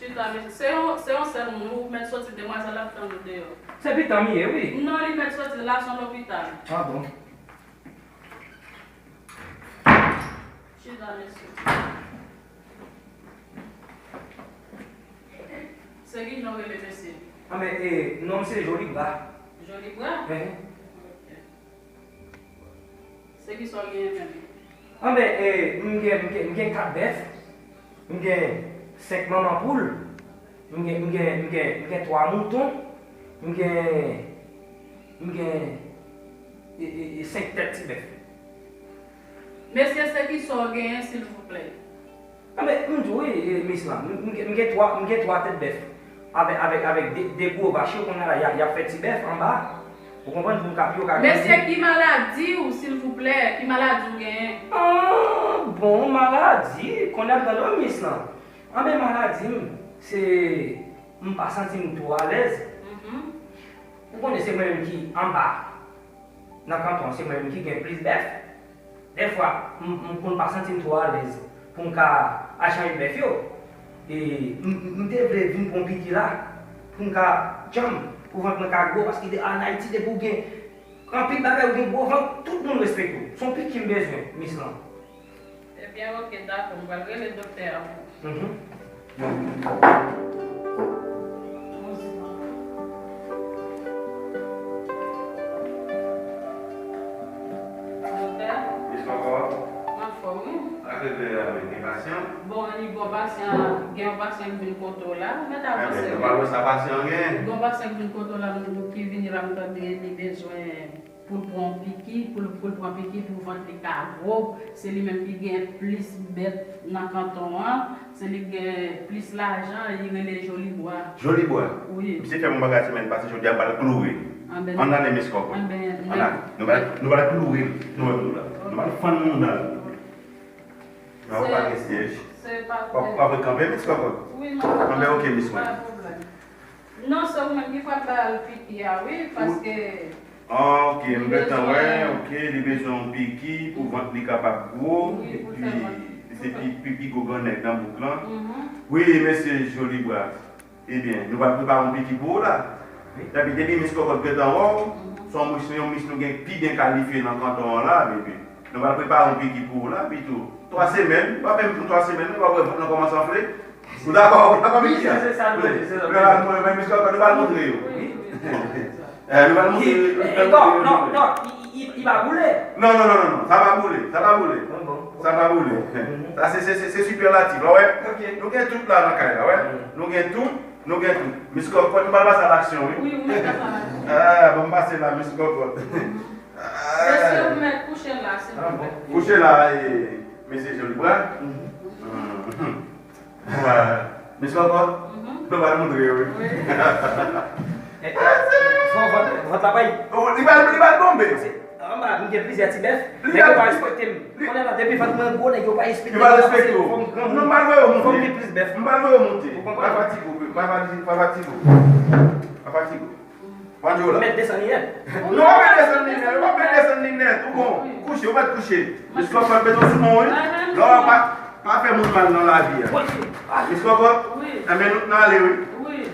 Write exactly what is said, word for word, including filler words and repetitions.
Chita, mesye. Se yon, se yon sèl moun, ou mèt soti, demwazèl ap tann ou deyò. Se pita m ye, wi. Non, li mèt soti la, se yon lopital. Ah bon. Chita, mesye. Se ki jan w rele, mesye? Ah, men, eh, non m se Jolibra. Jolibra? Eh. Ok. Se ki sa w genyen menm? Anben, eh, m gen, m gen, m gen kat bèf, m gen senk manman poul, m gen, m gen, m gen, m gen twa mouton, m gen, m gen, e, e, e, senk tèt ti bèf. Mesye, se ki sa w genyen, silvouplè? Anben, m di w, wi, eh, mis lan, m, m gen, m gen twa, m gen twa tèt bèf. Avèk, avèk, avèk de, de gwo vach yo, kounye a la, y a, y ap fè ti bèf anba. Ou konprann? Pou m ka, pou yo ka grandi. Mesye, ki maladi w, silvouplè? Ki maladi w genyen? Ah, bon, maladi, kounye a m tande w, mis lan. Anben, maladi m, se, m pa santi m twò alèz. Mhm. Ou konnen se mwen menm ki anba. Nan kanton an, se mwen menm ki gen plis bèf. Dèfwa, m, m konn pa santi m twò alèz pou m ka al chanje bèf yo. E m, m, m te vle vin pran piki la pou m ka djanm, pou vant mwen ka gwo, paske de, ann Ayiti, depi w gen anpil bagay, ou gen gwo vant, tout moun respekte w. Se yon piki m bezwen, mis lan. Ebyen, oke, dakò, m pral rele doktè a pou ou. Mhm. Doktè? Miss Kòkòt? Anfòm, wi. Sa k rive avèk gen pasyan? Bon, li gen yon pasyan, gen yon pasyan ki vin kote w la, ou mèt avanse. Ebyen, nou pral wè sa pasyan an gen. Gen yon pasyan ki vin kote w la, nou, nou ki vini la, m tande li bezwen pou l pran piki, pou l, pou l pran piki pou vant li ka gwo. Se li menm ki gen plis bèt nan kanton an, se li ki gen plis lajan, li rele Jolibwa. Jolibwa? Wi. Misye fè m yon bagay semèn pase, jodi a m pral kloure l. Anben. Ann ale, Miss Kòkòt. Ann ale. Nou pral, nou pral kloure l. Nou wè nou la. Nou pral fann moun nan. Nan w pa gen syèj. W ap kanpe, Miss Kòkòt? Wi, m ap kanpe. Anben, oke, Miss mwen. Pa pwoblèm. Non, se ou menm ki pral ba l piki a, wi, paske... Ah, ok, m gentan wè, ok, li bezwen yon piki pou vant li kapab gwo, epi li se pi, pi, pi gwo grannèg nan bouk lan. Wi, mesye Jolibra. Ebyen, nou pral prepare yon piki pou ou la. Epi depi Miss Kòkòt gentan wè w, se yon mis, yon mis nou gen pi byen kalifye nan kanton an la, bebe. Nou pral prepare yon piki pou ou la, pito. Twa semèn, pa menm pou twa semèn, non, w ap wè vant lan kòmanse anfle. Ou dakò? Ou dakò, Miss? Wi, se sa nou vle, se sa nou vle. Mwen, mwen, mwen, Miss Kòkòt, nou pral montre yo. Wi, wi, wi, se sa. Eh, nou pral montre yo. Eh, eh, non, non, non, i, i, i, i pa boule. Non, non, non, non, non, sa pa boule, sa pa boule. Bon, bon. Sa pa boule. Mhm. Sa se, se, se, se sipèlatif la, wè. Ok. Nou gen tout la nan kay la, wè. Mhm. Nou gen tout, nou gen tout. Miss Kòkòt, nou pral pase a laksyon, wi. Wi, ou mèt pase a laksyon. Ah, bon, m pase la, Miss Kòkòt. Mhm. Mesye, ou mèt kouche la, silvouplè. Ah, bon. Kouche la, eh, mesye Jolibra. Mhm. Mhm. Ah, Miss Kòkòt, mhm, nou pral montre yo, wi. Wi. Eh, eh, fò vant, vant la bay. Oh, li pral, li pral tonbe. Anba, m gen plizyè ti bèf. Nèg yo pa respekte m. Kounye a la, depi vant mwen gwo, nèg yo pa respekte m. Yo pa respekte w. Fò m granmoun. Non, m pral voye w monte. Fò m gen plis bèf. M pral voye w monte. Ou konprann? Pa fatige w, pa fatige w, pa fatige w. Pa fatige w. Pandye w la. Mèt desann li nèt. Non, w ap desann li nèt, w ap desann li nèt. Ou bon, kouche, ou mèt kouche. Miss Kòkòt, mete w sou mwen, wi. La, w pa, pa fè moun mal nan lavi a. Miss Kòkòt, enben nou, n ale, wi. Wi.